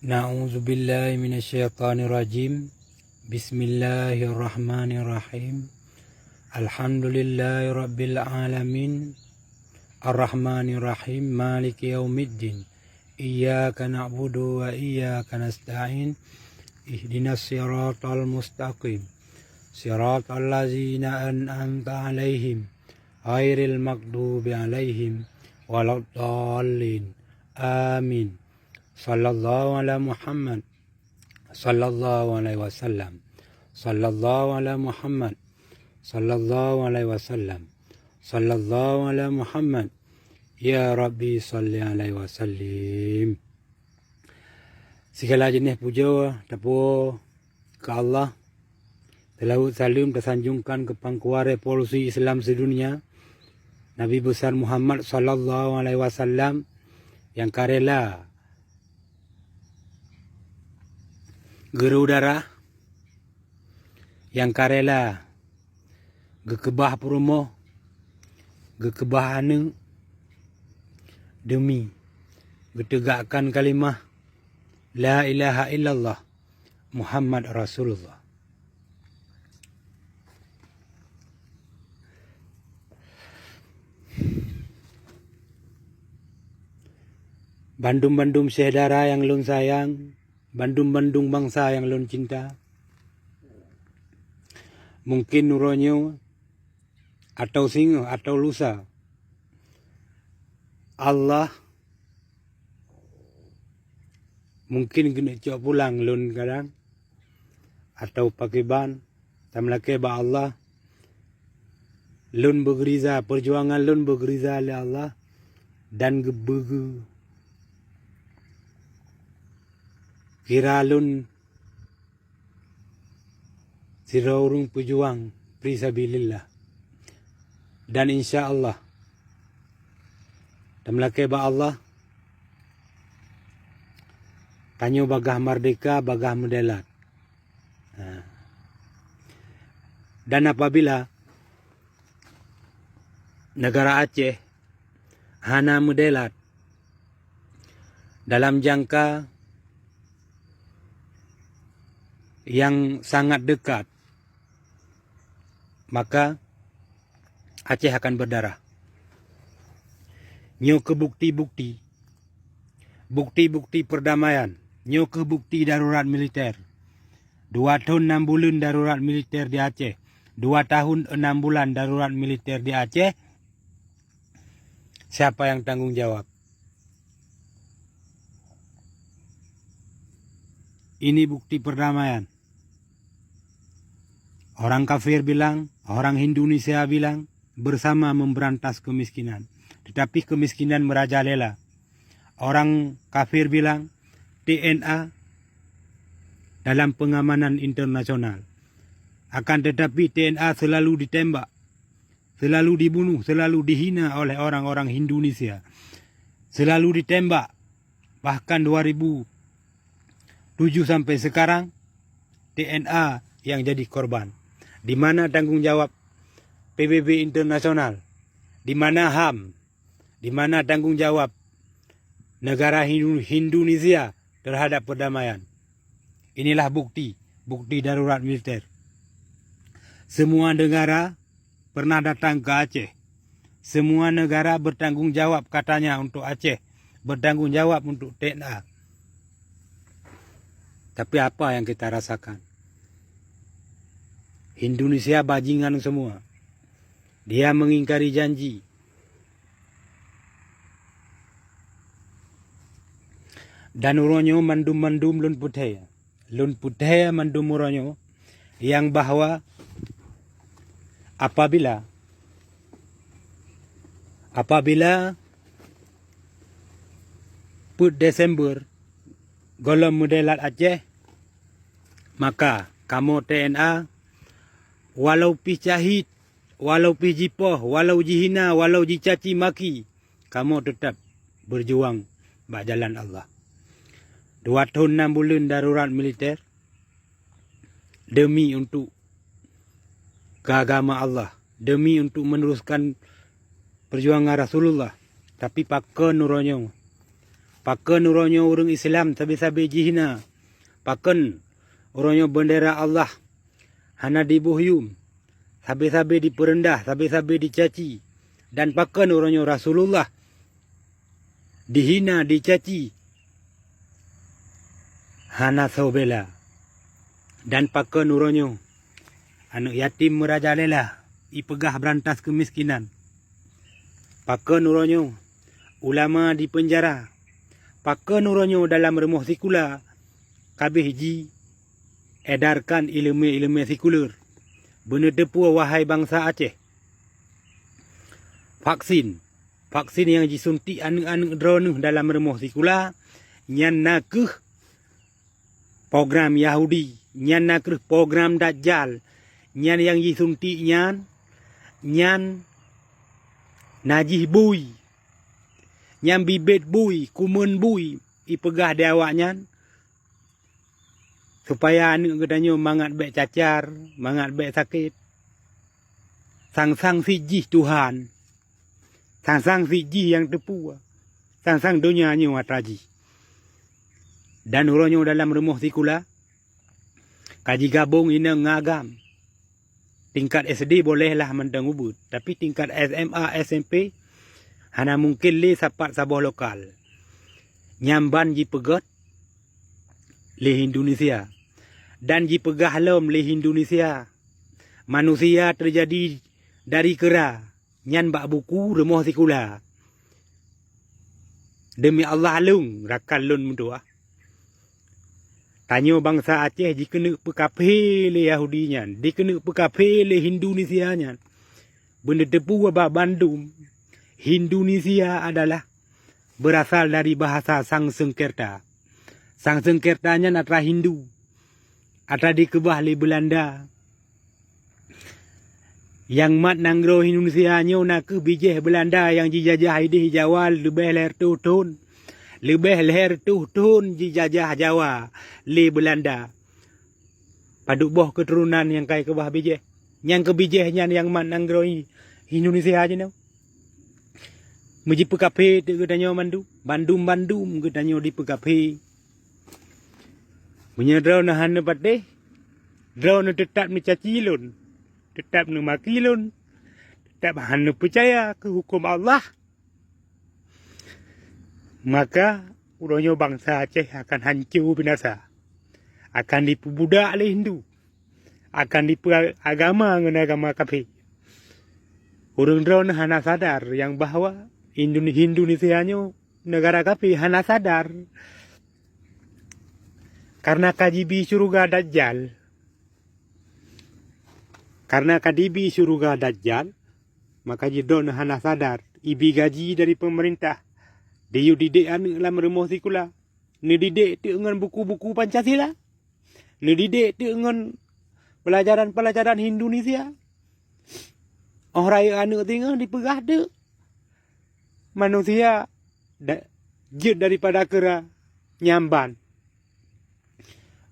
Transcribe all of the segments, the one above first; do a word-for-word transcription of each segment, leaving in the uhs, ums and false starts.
Na'udzubillahi minasyaitonirrajim. Bismillahirrahmanirrahim. Alhamdulillahirabbil alamin. Arrahmanirrahim. Maliki yaumiddin. Iyyaka na'budu wa iyyaka nasta'in. Ihdinas siratal mustaqim. Siratal ladzina an'amta 'alaihim, ghairil maghdubi 'alaihim waladdallin. Amin. Sallallahu ala Muhammad. Sallallahu alaihi wasallam. Sallallahu ala Muhammad. Sallallahu alaihi wasallam. Sallallahu ala Muhammad. Ya Rabbi, salli alaihi wasallim. Sigala jeuneh pujoe tapuwoe keu Allah. Seulaweuet saleuem tasanjongkan keu pangkuwa revolusi Islam sidunia, Nabi Besar Muhammad sallallahu alaihi wasallam, nyang ka rela geureu darah, nyang ka rela geukeubah peurumoh, geukeubah aneuëk, deumi geuteugakkan kalimah la ilaha illallah Muhammad Rasulullah. Bandum-bandum syedara nyang lôn sayang, bandum-bandum bansa nyang lôn cinta, mungkin uroe nyoe atawa singoh atawa lusa, Allah mungkin keuneuk cok pulang lôn kadang, atawa pakriban, tameulakée bak Allah, lôn beugeuriza, peujuangan lôn beugeuriza lé Allah, dan geubeugeue kira lôn sidroe ureuëng peujuang fi sabilillah. Dan insya Allah, tameulakée bak Allah, tanyoe bagaih merdeka, bagaih meudelat. Ha. Dan apabila negara Aceh hana meudelat dalam jangka nyang sangat dekat, maka Aceh akan berdarah. Nyoe keuh bukti-bukti, bukti-bukti perdamaian. Nyoe keuh bukti darurat militer. Dua thon nam buleuen darurat militer di Aceh. Dua tahun enam bulan darurat militer di Aceh. Siapa yang tanggung jawab? Ini bukti perdamaian. Orang kafir bilang, orang Indonesia bilang, bersama memberantas kemiskinan. Tetapi kemiskinan merajalela. Orang kafir bilang, T N A dalam pengamanan internasional. Akan tetapi T N A selalu ditembak, selalu dibunuh, selalu dihina oleh orang-orang Indonesia. Selalu ditembak, bahkan dua ribu tujuh sampai sekarang T N A yang jadi korban. Di mana tanggung jawab P B B internasional? Di mana ham? Di mana tanggung jawab negara Hindu-, Indonesia terhadap perdamaian? Inilah bukti, bukti darurat militer. Semua negara pernah datang ke Aceh. Semua negara bertanggung jawab katanya untuk Aceh, bertanggung jawab untuk T N A. Tapi apa yang kita rasakan? Indonesia bajingan semua. Dia mengingkari janji. Dan uroe nyoe mandum-mandum lôn peuthée. Lôn peuthée mandum uroe nyoe nyang bahwa apabila, apabila peuet Desember gohlom meudelat Aceh, maka kamoe T N A, walau pih cahit, walau pih jipoh, walau jihina, walau jicaci maki, kamoe teutab beujuang bak jalan Allah. Dua thon nam buleuen darurat militer demi untuk keagama Allah, demi untuk meneruskan perjuangan Rasulullah. Tapi pakon uroe nyoe Pakon uroe nyoe ureuëng Islam sabe-sabe jihina? Pakon uroe nyoe beundera Allah hana diboh yuem, sabe-sabe dipeureundah, sabe-sabe dicaci? Dan pakon uroe nyoe Rasulullah dihina, dicaci, hana soe bela? Dan pakon uroe nyoe aneuëk yatim meurajalela, ipeugah beurantas keumiskinan? Pakon uroe nyoe ulama dipeunjara? Pakon uroe nyoe dalam rumoh sikula kabeh jiedarkan iéleumé-iéleumé sikuler? Beuneuteupeu, wahai bansa Aceh, vaksin, vaksin nyang jisuntik aneuëk-aneuëk droeneueh dalam rumoh sikula, nyan na kheueh program Yahudi, nyan na kheueh program Dajjal. Nyan nyang jisuntik nyan, nyan najih bui, nyan bibet bui, kumeun bui, ipeugah di awaknyan, supaya aneuëk geutanyoe mangat bék cacar, mangat bék sakét. Sang-sang sit jih Tuhan, sang-sang sit jih nyang teupeu, sang-sang donya nyoe atra jih. Dan uroe nyoe dalam rumoh sikula ka jigabong inong ngon agam. Tingkat S D boleh lah mantong ubit, tapi tingkat S M A, S M P hana mungken lé sapat saboh lokal. Nyan ban jipeugét lé Indonesia dan jipeugah lom lé Indonesia, manusia teujadi dari keura, nyan bak buku rumoh sikula. Deumi Allah lôn rakan lôn meutuah, tanyoe bansa Aceh jikeuneuk peukafé lé Yahudi nyan, jikeuneuk peukafé lé Indonesia nyan. Beuneuteupeu bak bandum, Indonesia adalah beurasal dari bahasa Sanseukerta. Sanseukerta nyan atra Hindu, atra dikeubah lé Beulanda. Nyang mat nanggroe Indonesia nyoe na kheueh bijéh Beulanda nyang jijajah idéh Jawa leubeh lhée reutôh thon. Leubeh lhée reutôh thon jijajah Jawa lé Beulanda. Padub boh keuturonan nyang ka jikeubah bijéh? Nyang keu bijéh nyan nyang mat nanggroe Indonesia jinoe. Meujipeukafé teuk geutanyoe mandum, bandum-bandum geutanyoe dipeukafé. Meunyoe droeneuh hana neupatéh, droeneuh teutab neucaci lôn, teutab neumaki lôn, teutab hana neupeucaya keu huköm Allah, maka uroe nyoe bansa Aceh akan hanco binasa, akan dipeubudak lé Hindu, akan dipeu agama ngon agama kafé. Ureuëng droeneuh hana sadar nyang bahwa Indone-, Indonesia nyoe neugara kafé, hana sadar. Karena ka jibi syeuruga Dajjal. Karena ka jibi syeuruga Dajjal, maka jih droeneuh hana sadar, ibi gaji dari peumeurintah, diyue didek aneuëk lam rumoh sikula, neudidek teuk ngon buku-buku Pancasila, neudidek teuk ngon peulajaran-peulajaran Indonesia. Óh rayeuk aneuëk singoh dipeugah teuk manusia da-, jeuet daripada keura, nyan ban.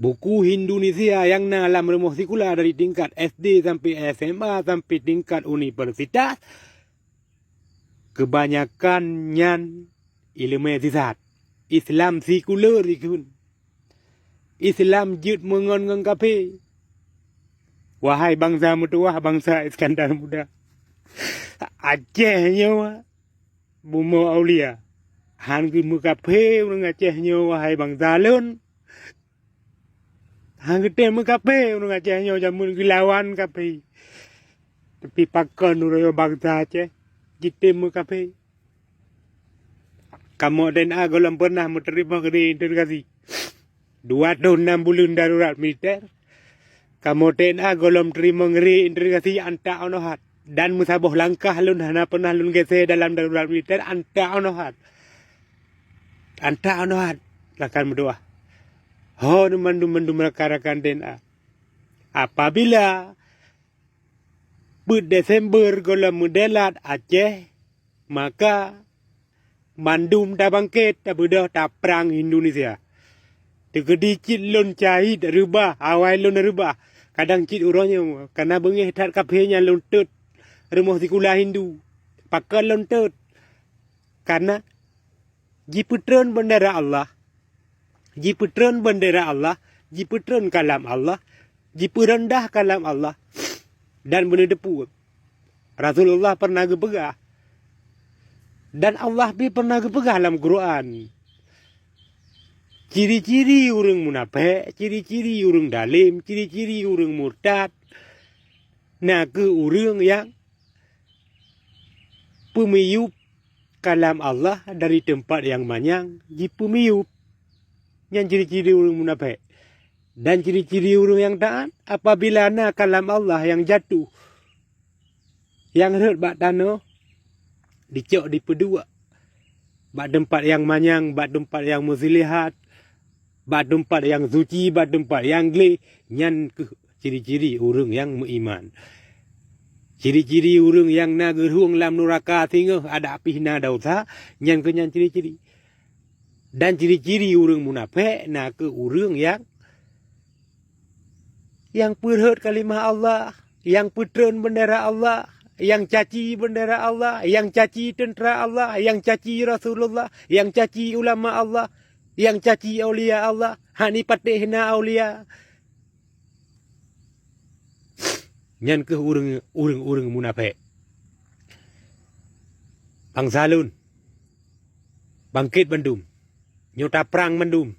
Buku Indonesia nyang na lam rumoh sikula dari tingkat S D sampai S M A sampai tingkat universitas, keubanyakan nyan iéleumé sisat. Islam sikuler ikheun. Islam jeuet meungon ngon kafé. Wahai bansa meutuwah, bansa Iskandar Muda, Aceh nyoe bumoe aulia. Han geumeukaphé ureuëng Aceh nyoe, wahai bansa lôn. Han geutem meukaphé ureuëng Aceh nyoe jameun geulawan kaphé. Tapi pakon uroe nyoe bansa Aceh jitem meukaphé? Kamoe D N A gohlom pernah meuteurimong ngeri interogasi. Dua thon nam buleuen darurat militer. Kamoe T N A gohlom teurimong ngeri interogasi antak onohat. Dan meusaboh langkah lôn hana pernah lôn gese dalam darurat militer antak onohat. Antak onohat rakan meudoa. Ho mandum-mandum rakan-rakan T N A. Apabila peuet Desember gohlom meudelat Aceh, maka mandum tabangket, tabeudôh, taprang Indonesia. Teukeudi cit lôn cahit reubah, awai lôn reubah, kadang cit uroe nyoe, kana beungéh that kaphé nyan lôn teuet rumoh sikula Hindu. Pakon lôn teuet? Kana Jipeutreun bendera Allah, jipeutreun bendera Allah, jipeutreun kalam Allah, jipeureundah kalam Allah, dan beuneudepu. Rasulullah pernah geupeugah, dan Allah pih pernah geupeugah lam Quran, ciri-ciri ureuëng munafék, ciri-ciri ureuëng dalém, ciri-ciri ureuëng murtad, na kheueh ureuëng nyang peumiyueb kalam Allah dari teumpat nyang manyang jipeumiyueb. Nyan ciri-ciri ureuëng munafék. Dan ciri-ciri ureuëng nyang taát, apabila na kalam Allah nyang jatuh, nyang rhot bak tanoh, dicok dipeuduek bak teumpat nyang manyang, bak teumpat nyang muslihat, bak teumpat nyang suci, bak teumpat nyang gleh, nyan kheueh ciri-ciri ureuëng nyang meuiman. Ciri-ciri ureuëng nyang na geurueng lam nuraka singoh adak pih na desya, nyan kheueh nyan ciri-ciri. Dan ciri-ciri ureuëng munafék na kheueh ureuëng nyang, nyang peurhot kalimah Allah, nyang peutreun bendera Allah, nyang caci bendera Allah, nyang caci teuntara Allah, nyang caci Rasulullah, nyang caci ulama Allah, nyang caci aulia Allah, hana patéh na aulia. Nyan kheueh ureuëng, ureuëng-ureuëng munafék. Bansa lôn, bangkét bandum, nyoe taprang bandum.